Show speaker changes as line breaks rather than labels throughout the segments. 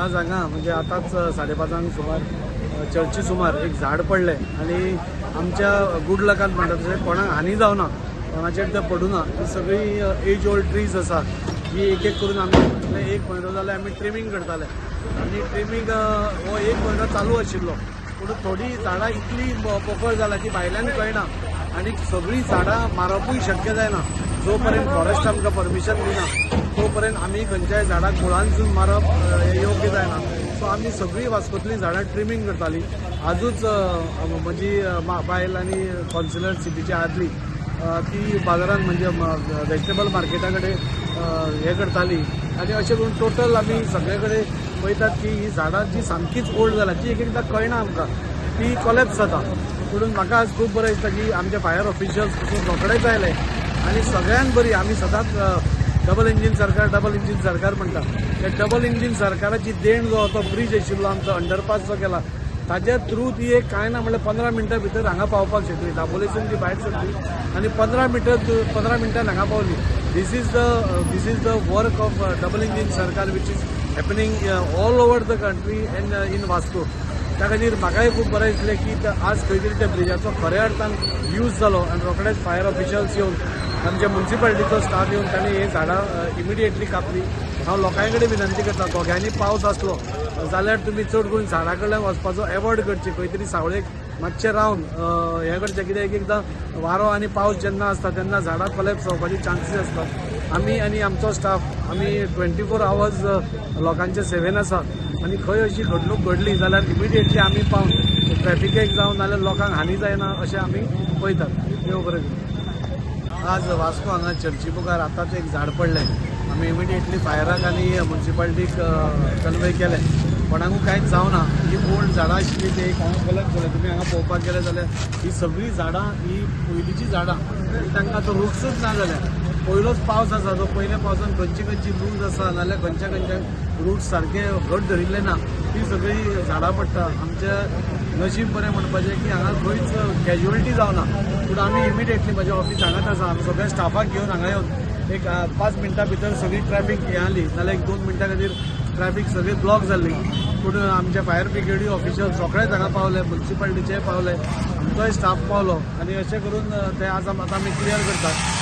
आज हांगा म्हणजे आतांच 5:30 सुमार चर्ची सुमार एक झाड पडलें आनी आमच्या गूड लकान म्हणटा तशें कोणाक हानी जावना, कोणाचेर तें पडूना. ही सगळी एज ओल्ड ट्रीज आसा, ही एक एक करून आमी फाटले एक म्हयनो जाले आमी ट्रिमींग करताले आनी ट्रिमींग हो एक म्हयनो चालू आशिल्लो. पूण थोडीं झाडां इतली पोकळ जाला की भायल्यान कळना आनी सगळीं झाडां मारपूय शक्य जायना. जो पर्यंत फॉरेस्ट आमकां परमिशन दिना तो पर्यंत आमी खंयच्याय झाडाक मुळांतसून मारप हें योग्य जायना. सो आमी सगळीं वास्कोतलीं झाडां ट्रिमींग करतालीं. आजूच म्हजी बायल आनी कावन्सिलर सिटीची आदली ती बाजारान म्हणजे वेजिटेबल मार्केटा कडेन हें करताली आनी अशें करून टोटल आमी सगळे कडेन पळयतात की ही झाडां जी सामकीच ओल्ड जाला, जी एक एकदां कळना आमकां, ती कोलॅप्स जाता. म्हणून म्हाका आज खूब बरें दिसता की आमचे फायर ऑफिशियल्स पसून रोखडेच आयले आनी सगळ्यान बरी आमी सदांच डबल इंजीन सरकार, डबल इंजीन सरकार म्हणटा. त्या डबल इंजीन सरकाराची देण जो तो ब्रीज आशिल्लो आमचो, अंडरपास जो केला, ताज्या थ्रू ती एक कांय ना म्हणल्यार 15 मिनटां भितर हांगा पावपाक शकली. दाबोलेसून ती भायर सरली आनी 15 मिनटान हांगा पावली. This is the work of double engine सरकार which is happening all over the country and in Vasco. त्या खातीर म्हाकाय खूब बरें दिसलें की आज खंय तरी त्या ब्रिजाचो खऱ्या अर्थान यूज जालो आनी रोखडेच फायर ऑफिशियल्स येवन, आमच्या मुन्सिपालिटीचो स्टाफ येवन ताणें ही झाडां इमिडिएटली कापली. हांव लोकां कडेन विनंती करता, घोग्यांनी पावस आसलो जाल्यार तुमी चड करून झाडां कडल्यान वचपाचो एवॉयड करचे. खंय तरी सावळेक मातशें रावन हें करचें, कित्याक एक एकदां वारो आनी पावस जेन्ना आसता तेन्ना झाडां कोलॅप्स जावपाची चान्सीस आसतात. आमी आनी आमचो स्टाफ आमी 24 आवर्स लोकांच्या सेवेन आसा आनी खंय अशी घडणूक घडली जाल्यार इमिडिएटली आमी पावन ट्रॅफिकेक जावं नाल्यार लोकांक हानी जायना अशें आमी पळयतात. देव बरें करूं. आज वास्को हांगा चर्ची मुखार आतांच एक झाड पडलें. आमी इमिडिएटली फायराक आनी मुन्सिपालिटीक कन्वे केलें. कोणाकूय कांयच जावना. ही ओल्ड झाडां आशिल्ली ती एक हांगा कोलॅप्स जालें. तुमी हांगा पळोवपाक गेले जाल्यार ही सगळीं झाडां ही पयलींची झाडां, ही तांकां आतां रुट्सूच ना जाल्या. पयलोच पावस आसा, तो पयल्या पावसान खंयची खंयची लूज आसा नाल्यार खंयच्या खंयच्या रूट्स सारके घट धरिल्ले ना, ती सगळीं झाडां पडटा. आमचें नशीब बरें म्हणपाचें की हांगा खंयच कॅज्युअलिटी जावना. पूण आमी इमिडिएटली, म्हजें ऑफिस हांगाच आसा, आमी सगळ्या स्टाफाक घेवन हांगा येवन एक 5 मिनटां भितर सगळी ट्रॅफिक हें जाली, नाल्यार एक 2 मिनटां खातीर ट्रॅफिक सगळी ब्लॉक जाल्ली. पूण आमचे फायर ब्रिगेडूय ऑफिशियल रोखडेच हांगा पावले, मुन्सिपालिटीचे पावले, आमचोय स्टाफ पावलो आनी अशें करून ते आज आतां आमी क्लियर करतात.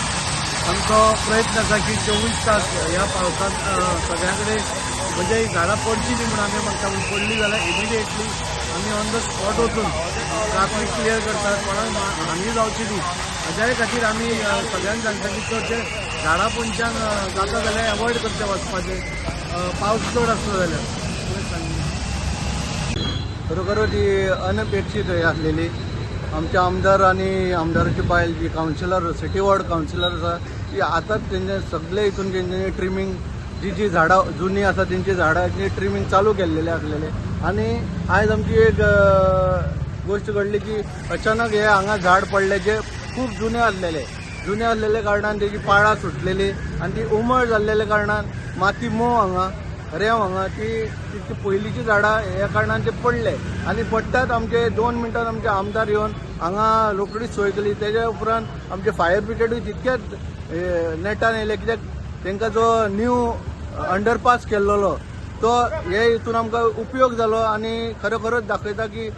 आमचो प्रयत्न आसा की 24 तास ह्या पावसांत सगळ्या कडेन म्हणजे ही झाडां पडची न्ही म्हूण आमी मागता, पूण पडली जाल्यार इमिडिएटली आमी ऑन the spot वचून ट्राफीक क्लियर करतात, कोणाक हानी जावची न्ही हाज्याय खातीर. आमी सगळ्यांक सांगता की चडशे झाडां पोंदच्यान जाता जाल्यार एवॉयड करचें वचपाचें, पावस चड आसलो जाल्यार.
खरोखरच ही अनपेक्षीत हे आसलेली. आमचे आमदार आनी आमदाराची बायल जी कावन्सिलर, सिटी वॉर्ड कावन्सिलर आसा, ती आतांच तेंचे सगळे हितून तेंच्यांनी ट्रिमींग, जी जी झाडां जुनी आसा तेंची झाडांची ट्रिमींग चालू केल्लेले आसलेले. आनी आयज आमची एक गोश्ट घडली की अचानक हे हांगा झाड पडले जे खूब जुने आसलेले. जुने आसलेले कारणान तेजी पाळां सुटलेली आनी ती उमळ जाल्लेल्या कारणान माती मोव हांगा, रेंव हांगा, ती ती पयलींची झाडां ह्या कारणान ते पडले. आनी पडटात आमचे 2 मिनटान आमचे आमदार येवन हांगा रोखडीच सोय केली. तेज्या उपरांत आमचे फायर ब्रिगेडूय तितकेच नेटान येयले, कित्याक तांकां जो न्यू अंडरपास केल्लोलो तो हे हितून आमकां उपयोग जालो. आनी खरोखरच दाखयता की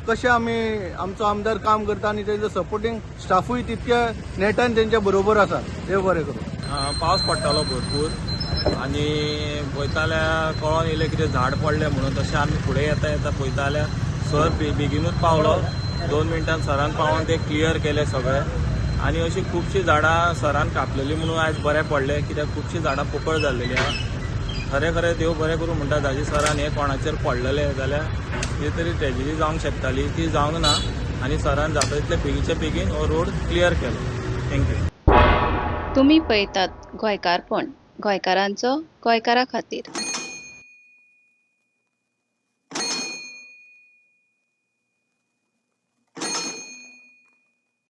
कशें आमी आमचो आमदार काम करता आनी तेजो सपोर्टींग स्टाफूय तितक्या नेटान तेंच्या बरोबर आसा. देव बरें करूं.
पावस पडटालो भरपूर आनी पळयता जाल्यार कळोन येयलें कितें झाड पडलें म्हणून. तशें आमी फुडें येता येता पळयता जाल्यार सर बेगिनूच पावलो. 2 मिनटान सरान पावोन ते क्लियर केले सगळे. आनी अशीं खुबशीं झाडां सरान कापलेली म्हणून आयज बरें पडलें, कित्याक खुबशीं झाडां पोकळ जाल्लेलीं आहा. खरें खरें देव बरें करूं म्हणटा, दाजी सरान हें कोणाचेर पडलेलें जाल्यार कितें तरी ट्रेजिडी जावंक शकताली, ती जावंक ना आनी सरान जाता तितले बेगीच्या बेगीन हो रोड क्लियर केलो. Thank you.
तुमी पळयतात गोंयकारपण, गोंयकारांचो गोंयकारा खातीर.